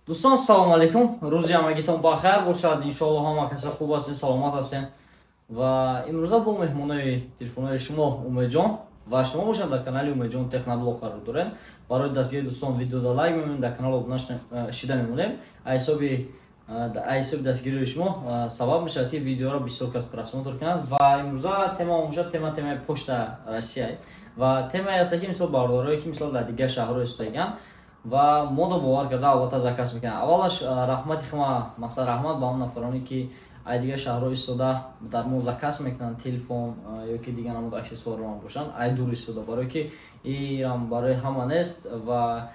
Дӯстон, салому алейкум, рӯзи ҳамагитон бахайр бошад, иншоалло ҳама каса хуб ҳастен, саломат ҳастен. Ва имрӯза бо меҳмонои телефонҳои шумо Умедҷон ва шумо бошад, дар канали Умедҷон Техноблог қарор дорем. Барои дастгири дӯстон видеода лайк мемонем, дар канал обуна шида мемонем. Ҳисоби дастгирии шумо сабаб мешавад, ки видеоро бисёр кас просмотр кунад. Ва имрӯза тема бошад темаи Почта Россия ва темае аст, ки мисол бародарое, ки мисол дар дигар шаҳрҳо истодагианд ва мода бовар карда, албатта, заказ мекунанд. Аввалаш раҳмати хама, масалан, раҳмат ба он нафароне, ки ай дигар шаҳрҳо истода дар мо заказ мекунанд телефон ё ки дигар намуд аксессуарро бошанд, ай дур истода, барое ки ирам барои ҳама нест. Ва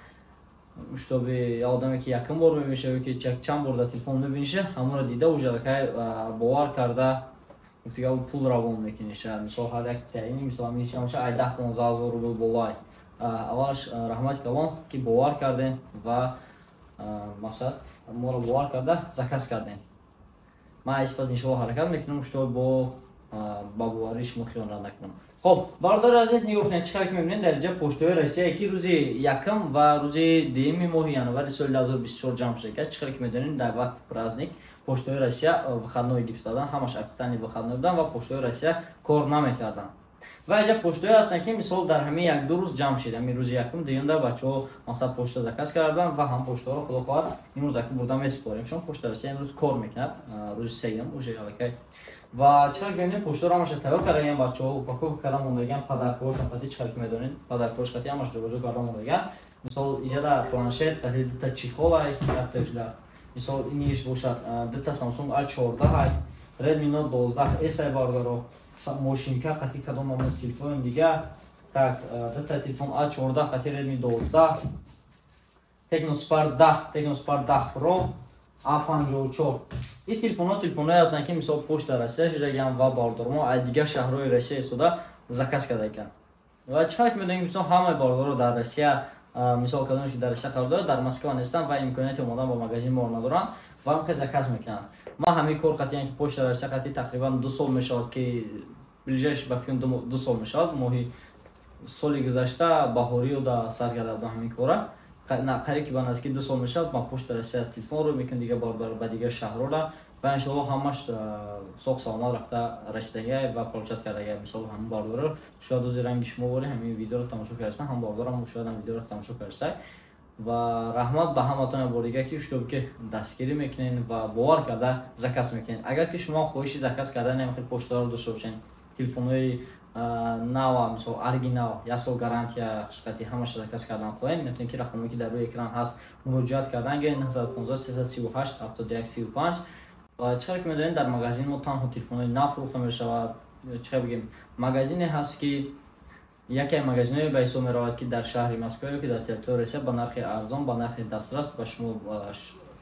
чтобы як одаме, ки якум бор мебиниша ё ки чанд бор дар телефон мебиниша, ҳамонро дида, уже аллакай бовар карда, гуфтига, пул равон мекуниша. Мисол, ҳар як таини, мисол, ҳамин боша, ай 10-15 ҳазор рубл болай. Аввалаш раҳмати калон, ки бовар кардем ва масалан моро бовар карда заказ кардем. Ман испас иншоалло ҳаракат мекунам, что бо ба боварии шумо хиёнат накунам. Хоб, бародари азиз, нигоҳ кунед, чӣ қадр ки мебинед, дар инҷа поштаҳои Россия, ки рӯзи якум ва рӯзи дуюми моҳи январи соли 2024 ҷамъ шуда. Чӣ қадр ки медонем, дар вақти праздник поштаҳои Россия выходной гирифтадан, ҳамаш официальный выходной буданд ва поштаҳои Россия кор намекарданд. Ва инҷа поштаҳое ҳастанд, ки мисол дар ҳамин як-ду рӯз ҷамъ шид. Ҳамин рӯзи якум, дуюмда бачаҳо масалан почта заказ карданд ва ҳам поштаҳоро, худо хоҳад, имрӯз аки бурда месупорем, чун Почта Россия имрӯз кор мекунад, рӯзи сеюм уже аллакай. Ва чӣ қадр ки мебинем, поштаро ҳамаша тайёр кардагиам бачаҳо, упаковка карда мондагиам, подаркоҳошон қати. Чӣ қадр ки медонед, подаркоҳош қати ҳамаш ҷобаҷо карда мондагиам. Мисол, иҷада планшет қати дута чехол ай, якташда, мисол, иниш бошад, дута Samsung A14 ай, Redmi Note 12 S ай, бародаро, мошинка қати кадом намуд телефони дига. Так, дута телефон A14 қати Redmi 12, Tecno Spark 10, Tecno Spark 10 Pro, A54. Ин телефонҳо телефонҳое ҳастанд, ки мисол Почта Россия шидагиам ва бародармо аз дигар шаҳрҳои Россия истода заказ кардагианд. Ва чӣ қадр ки медонем, мисол, ҳамаи бародаро дар Россия, мисол, кадоме ки дар Россия қарор дорад, дар Москва нестанд ва имконияти омодан ба магазин моро надоранд ва ҳам заказ мекунанд. Ман ҳамин кор қатъиян, ки Почта Россия қатъи тақрибан 2 сол мешавад, ки ближайший, ба фикрам, 2 сол мешавад. Моҳи соли гузашта баҳориё да сар карда будам ҳамин кора, қариб ки ба наздики 2 сол мешавад. Ман Почта Россия телефон рӯ мекунам дигар ба дигар шаҳрора ва иншоалло ҳамаш соғ саломат рафта расидагиай ва получать кардагиай. Мисол, ҳамин бародаро шояд ози ранги шумо вори ҳамин видеоро тамошо кардасан, ҳам бародарам шояд ҳам видеоро тамошо кардасай. Ва раҳмат ба ҳаматон як бор дига, ки шутобе ки дастгирӣ мекунед ва бовар карда заказ мекунед. Агар ки шумо хоҳиши заказ кардани ҳамин хел поштаро дошта бошед, телефонҳои нава, мисол, оригинал, як сол гарантия қати, ҳамаша заказ кардан хоҳед, метавонед, ки рақамое ки дар рӯи экран ҳаст, муроҷиат кардан гиред: 915 338 71 35. Ва чӣ қадр ки медонед, дар магазини мо танҳо телефонҳои нав фурӯхта мешавад. Чӣ қадр бигем, магазине ҳаст, ки яке аз магазинҳое ба ҳисоб меравад, ки дар шаҳри Москва ё ки дар территорияи Россия ба нархи арзон, ба нархи дастрас ба шумо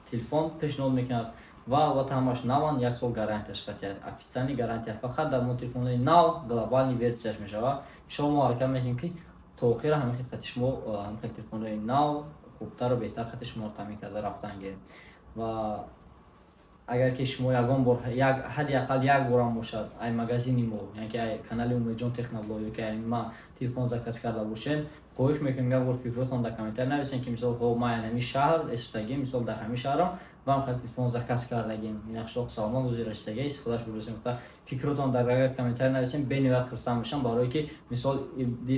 телефон пешниҳод мекунад. Ва албатта ҳамаш наванд, як сол гарантияш қатъи, официальный гарантия. Фақат дар мо телефонҳои нав, глобальный версияш мешавад. Иншоалло мо ҳаракат мекунем, ки то охира ҳамин хел қати шумо ҳамин хел телефонҳои нав, хубтару беҳтар қати шуморо таъмин карда рафтан гирем. Ва агар ки шумо ягон бор, ҳадди ақал як борам бошад, ай магазини мо, яъне ки ай канали Умедҷон Техноблог ё ки ай ма телефон заказ карда бошед, хоҳиш мекунем, як бор фикротон дар комментарий нависем, ки мисол, ҳо, ман ҳамин шаҳр истодагим, мисол, дар ҳамин шаҳрам ва ҳам телефон заказ кардагим, инақшоқ саломат рӯзи расидагӣ истифодаш бурдасем, гуфта фикротон дар агар комментарий нависем, бениҳоят хурсанд мешам. Барое ки мисол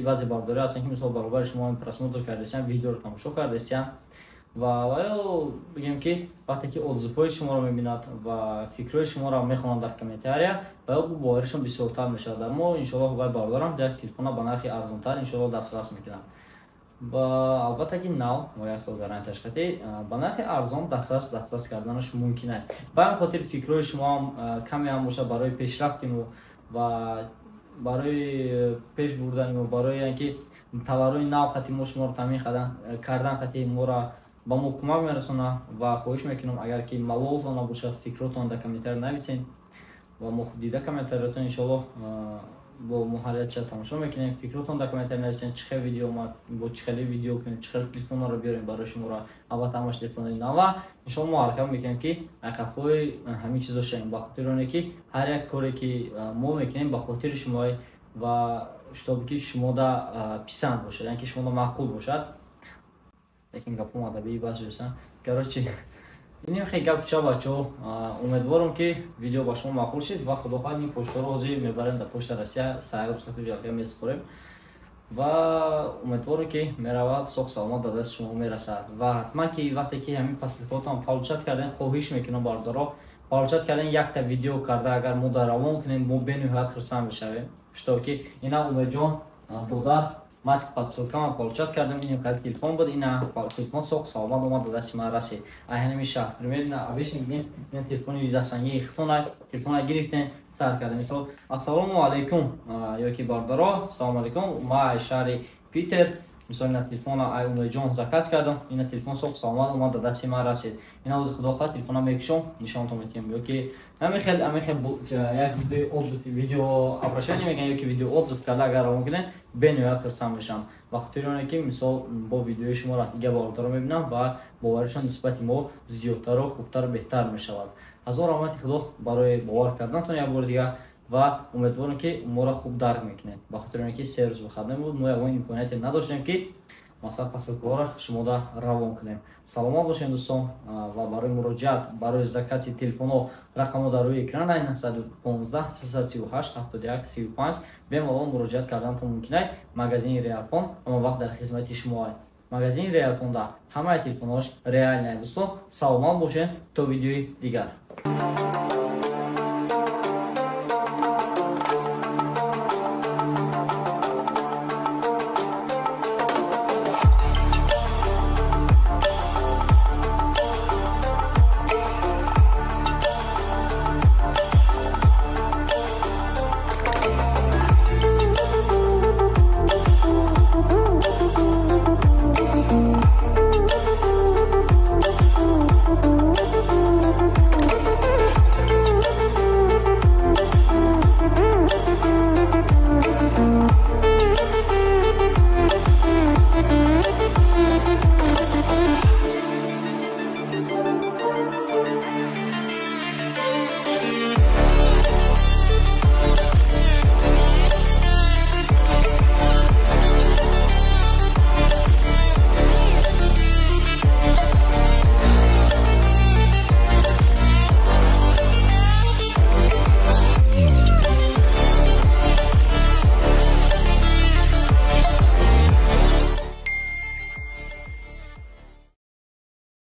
баъзе бародарӣ ҳастанд, ки мисол баробари шумо просмотр кардасиям, видеоро тамошо кардасиям ва ё бигем, ки вақте ки отзывҳои шуморо мебинад ва фикрҳои шуморо мехонад дар комментария, ва ё боваришон бисёртар мешавад дар мо. Иншоалло вай бародарам як телефона ба нархи арзонтар иншоалло дастрас мекунад ва албатта ки нав мо як сол гарантияш қатӣ ба нархи арзон дастрас карданаш мумкин аст. Ба ҳамин хотир фикрҳои шумоам каме ҳам бошад, барои пешрафти мо ва барои пеш бурдани мо, барои он ки товарҳои нав қати мо шуморо таъмин кардан қати моро ба мо кӯмак мерасонад. Ва хоҳиш мекунам, агар ки малолтон набошад, фикротон дар комментарий нависед ва мо дида комментариятон иншоалло бо муҳарриятша тамошо мекунем. Фикротон дар комментарий нависед, чӣ хел видео омад, бо чӣ хеле видео кунем, чӣ хел телефонҳоро биёрем барои шуморо. Албатта ҳамаш телефонои нава. Иншоалло мо ҳаракат мекунем, ки қафои ҳамин чизо шавем, ба хотири оне ки ҳар як коре ки мо мекунем, ба хотири шумое ва шутобе ки шумода писанд бошад, яъне ки шумода маъқул бошад. Лекин гапом адабии бас шудасан. Короче, инем хеле гап ча, бачаҳо. Умедворам, ки видео ба шумо маъқул шид ва худо хоҳад, ин почтаро ҳозир мебарем дар Почта Россия, сайрусату ҷалқа месупорем ва умедворам, ки меравад, соғ саломат дар дасти шумо мерасад. Ва ҳатман ки вақте ки ҳамин посылкаотон получать кардем, хоҳиш мекунам, бардоро, получать кардем, якта видео карда агар мо дар равон кунем, мо бениҳоят хурсанд мешавем, что ки ина Умедҷон додар, ман посылкама получать кардам, ин қадр телефон буд, ина телефон соғ саломат омад, ба дасти ман расид. Ай ҳамин шаҳр примерно обычно бигем, ин телефони дастангии хитона, телефона гирифтем, сар кардем, мисол, ассалому алайкум ё ки бародаро, салому алайкум, ма ай шаҳри Питер, мисол, ина телефона ай Умедҷон заказ кардам, ина телефон соғ саломат омад, ба дасти ман расид, ина ҳозир худо хоҳад, телефона мекушом, нишонтон метиҳам, ё ки ҳамин хел як видеои отзыв, видео обращение мегӯянд, ё ки видео отзыв карда агар равон кунед, бениҳоят хурсанд мешавам, ба хотири оне ки мисол бо видеои шуморо дигар бародаро мебинам ва боваришон нисбати мо зиёдтару хубтару беҳтар мешавад. Ҳазор раҳмати худо барои бовар карданатон як бори дигар ва умедворам, ки моро хуб дарк мекунед, ба хотири оне ки 3 рӯз выходной буд, мо ягон имконияте надоштем, ки масалан посылкаҳоро шумода равон кунем. Саломат бошед, дӯстон, ва барои муроҷиат, барои закази телефонҳо рақамҳо дар рӯи экран: 915 338 71 35. Бемалол муроҷиат карданатон мумкин ай. Магазини Реалфон ҳама вақт дар хизмати шумо ай. Магазини Реалфонда ҳамаи телефонҳош реальный. Дӯстон, саломат бошед, то видеои дигар.